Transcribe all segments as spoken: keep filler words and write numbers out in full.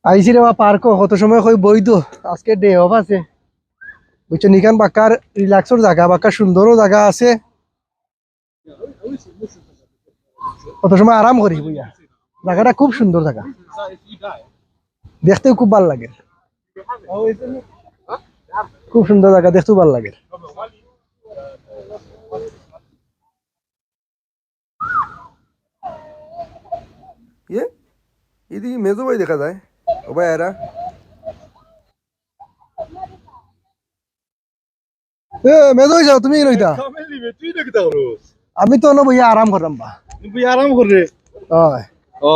আইছি রে বা পার্কো, কত সময় কই বই তো, আজকে ডে অফ আছে। বুঝছো, নিখান বাক্কার রিল্যাক্সর জাগা, বাক্কা সুন্দরও জাগা আছে। কত সময় আরাম করি বইয়া। জাগাটা খুব সুন্দর জাগা, দেখতেও খুব ভালা লাগে। খুব সুন্দর জাগা, দেখতেও ভালা লাগে। ইয়ে, ইদি মেজো ভাই দেখা যায়। ও ভাই, এরা। এ, মেজো ভাই যাও, তুমি কি লইতা? কামেলি বে, তুই না কিতা করস? আমি তো অনো বইয়া আরাম করলাম বা। তুই বইয়া আরাম করে? অয়। ও।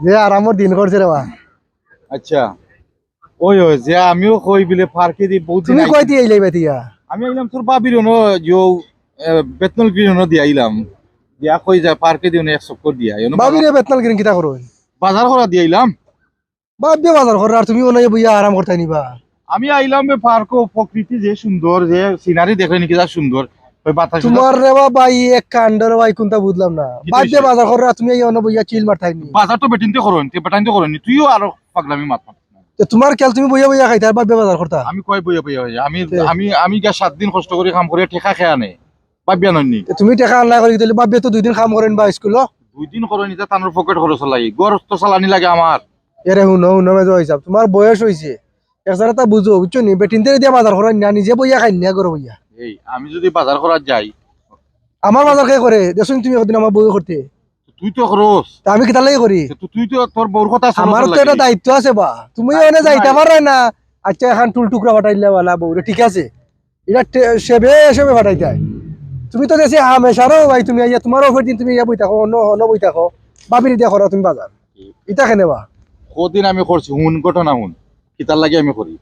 যে আরামর দিন করছে রে বা। আচ্ছা। ওই, ওই, যে আমিও কই বিলে পার্কে দি বহুত দিন তুমি আইছি। কই দিয়া আইলাই বেতিয়া? আমি আইলাম তোর বাবির অনো, ইয়ো, এ, বেতনল গ্রিন অনো দিয়া আইলাম। দিয়া কই যায় পার্কে দি অনো এক চক্কর দিয়া আই। অনো বাবিরে বেতনল গ্রিন কিতা করো? বাজার করা দিয়া আইলাম। বাবিয়ে বাজার করে আর তুমি অনো বইয়া আরাম করতায় নি বা। আমি আইলাম বে পার্কো, প্রকৃতি যে সুন্দর, যে সিনারি দেখলে নাকি যা সুন্দর। ওই বাতাস তোমার রে বা ভাই এক কাণ্ড রে ভাই, কোনটা বুঝলাম না। কিতা বাবিয়ে হইছে? বাজার করে আর তুমি এই অনো বইয়া চিল মারতায় নি। বাজার তো বেটিন্তে করইন, তে বেটাইন্তে করইন নি। তুইও আরো পাগলামি মাত মাত। তে তোমার খেয়াল তুমি বইয়া বইয়া খাইতায় আর বাবিয়ে বাজার করতা। আমি কই বইয়া বইয়া অই? আমি, তে। আমি, আমি গিয়া সাত দিন কষ্ট করি কাম করি টেকা খেয়া নে। বাবিয়ে আনইন নি। তে তুমি টেকা আনলা করি দিলে বাবিয়ে তো দুই দিন কাম করইন বা স্কুলো। দুই দিন করইন নি, তে তানর পকেট খরচ লাগি। ঘর তো চালানি লাগে আমার। এরে হুনো, হুনো মেজো ভাই সাব, তোমার বয়স অইছে। এক জারা তা বুঝো, বুঝছো নি? বেটিন্তে দিয়া বাজার করইন না, নিজে বইয়া খাইন না ঘরো বইয়া। এই, আমি যদি বাজার করাত যাই। আমার বাজার কে করে? দেখছো নি তুমি একদিন আমার বউয়ে করতে। তুই তো করস। তা আমি কিতার লাগি করি? তো তুই তো তোর বউর কথা শুনো আমার তো একটা দায়িত্ব আছে বা। তুমি দায়িত্ব অনো যাইতা নাই। পারো না। আচ্ছা, এখন টুল টুকরা ফাটাইলে বালা বউরে, ঠিক আছে? ইটা টে-, সেবে সেবে ফাটাইতায়। তুমি তো দেশে হামেশারও ভাই, তুমি আইয়া তোমার অফের দিন তুমি আইয়া বই থাকো, অনো, অনো বই থাকো। বাবিরে দিয়া করো তুমি বাজার। ইটা কেনে বা? কদিন আমি করছি, হুন ঘটনা হুন। কিতার লাগি আমি করি?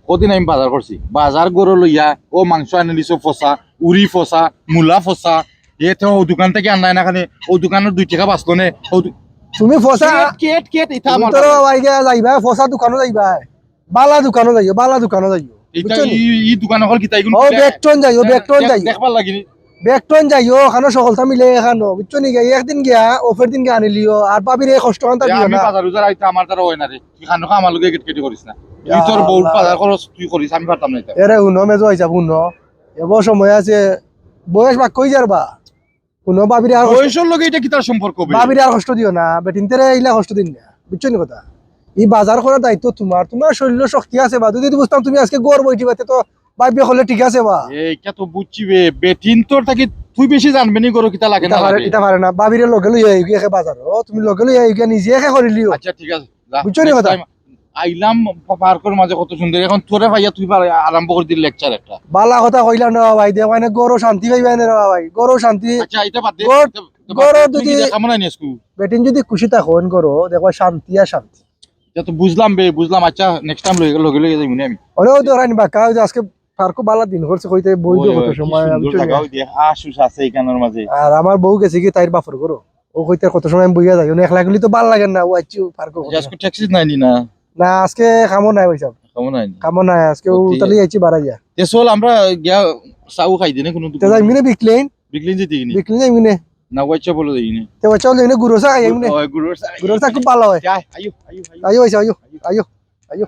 কদিন আমি বাজার করছি। বাজার ঘরো লইয়া, ও মাংস আনিলিছো ফসা, উরি ফসা, মুলা ফসা। এ তো ও দোকান থাকি আনলাই না কেনে, ও দোকানর দুই টেকা বাঁচলো নে। ও দু-, তুমি ফসা, কেট, কেট, কেট, ইটা তুমি আমার তো বাজার। ভাই গিয়া যাইবা, ফসা দোকানো যাইবা। বালা দোকানো যাইও, বালা দোকানো যাইও। ইটা বুঝছো নি? ই, ই দোকান অকল কিতা ইগুন ও কিতা? বেকটন যাইও, হ্যাঁ, বেকটন দেখ-, যাইও। দেখবার লাগি নি। বেকটন যাইও, ওখানো সকলতা মিলে এখানো, বুঝছো নি? গিয়া একদিন গিয়া, অফের দিন গিয়া আনিলিও, আর বাবিরে এই কষ্ট আনতা এ, দিও আমি না। বাজার উজার আইতে আমার দ্বারা হয় না রে। তুই খানো খা আমার লগে গেটকেটি করিস না। তুই তোর বউর আল্লাহ। বাজার খরচ তুই করিস, আমি পারতাম না ইতা। এরে হুনো, মেজো ভাই সাব, হুনো। এবার সময় আছে, বয়স বাক্কা অই যার বা। হুনো, বাবিরে আর কষ্ট বয়সর লগে ইটা কিতার সম্পর্ক বে? বাবিরে আর কষ্ট দিও না, বেটিন্তরে ইলা কষ্ট দিন না, বুঝছো নি কথা? ই বাজার করার দায়িত্ব তোমার, তোমার শরীরো শক্তি আছে বা, যদি বুঝতাম তুমি আজকে ঘর বইটিবায় তে তো বাবিয়ে করলে ঠিক আছে বা। এ, ইটা তো বুঝছি বে, বেটিন্তর থাকি তুই বেশি জানবে নি ঘরো কিতা লাগে ইটা না পারে, লাগে। ইটা পারে না, বাবিরে লগে লইয়া আইগি একে বাজারো, তুমি লগে লইয়া আইগি নিজে একে করিলিও। আচ্ছা, ঠিক আছে, যা। বুঝছো নি next কথা? Time আইলাম পা-, পার্কর মাঝে কত সুন্দর। এখন তোরে পাইয়া তুই পার-, আরম্ভ করি দিলি lecture একটা। বালা কথা কইলা না ভাই, দেখো এনে ঘরো শান্তি পাইবা এনে রে ভাই, ঘরো শান্তি। আচ্ছা, ইটা বাদ দে। ঘর, ইটা, ইটা বাদ ঘরো দে। তুই যদি কি রে, কামো নাই নি আজকু? বেটিন যদি খুশি থাকো, অন ঘরো, দেখো শান্তি আর শান্তি। ইটা তো বুঝলাম বে, বুঝলাম। আচ্ছা, next time লগে, লগে লগে যাইমু নে আমি। ওরে, ও তো রানি বাক্কা, ওই যে আজকে পার্কো বালা দিন করছে, কইতে বই ওই, তো কত ওই, কি সময়, আমি সুন্দর চলে জাগা, যাই। ওই দেখ, আশুস আছে এখানোর মাঝে। আর আমার বউ গেছে কি তাইর বাপর ঘরো। ও কইতে কত সময় আমি বইয়া যাই, অনেক লাগলি তো ভালা লাগে না, ও আইছি পার্কো। আচ্ছা, আজকে taxi নাই নি না? না, আজকে কামো নাই ভাই সাব। কামো নাই নি? কামো নাই, আজকে ও ও, ঠিক তাহলে আছে। আইছি বাড়াইয়া। তে চল, আমরা গিয়া চাও খাই দিনে কোনো তে দোকানে। যাইমু নে বিকলেন? বিকলেন যাইতে কি নি? বিকলেন যাইমু নে? না, ওয়াইচা বলো যাই নি? তে ওয়াইচা বলো যাই নে, গুরু চা খাই যাইমু নে। ওই, গুরুর চা। গুরুর চা খুব ভালা হয়। যা, আইও, আইও, আইও। আইও, আইসা, আইও, আইও। আইও, আইও।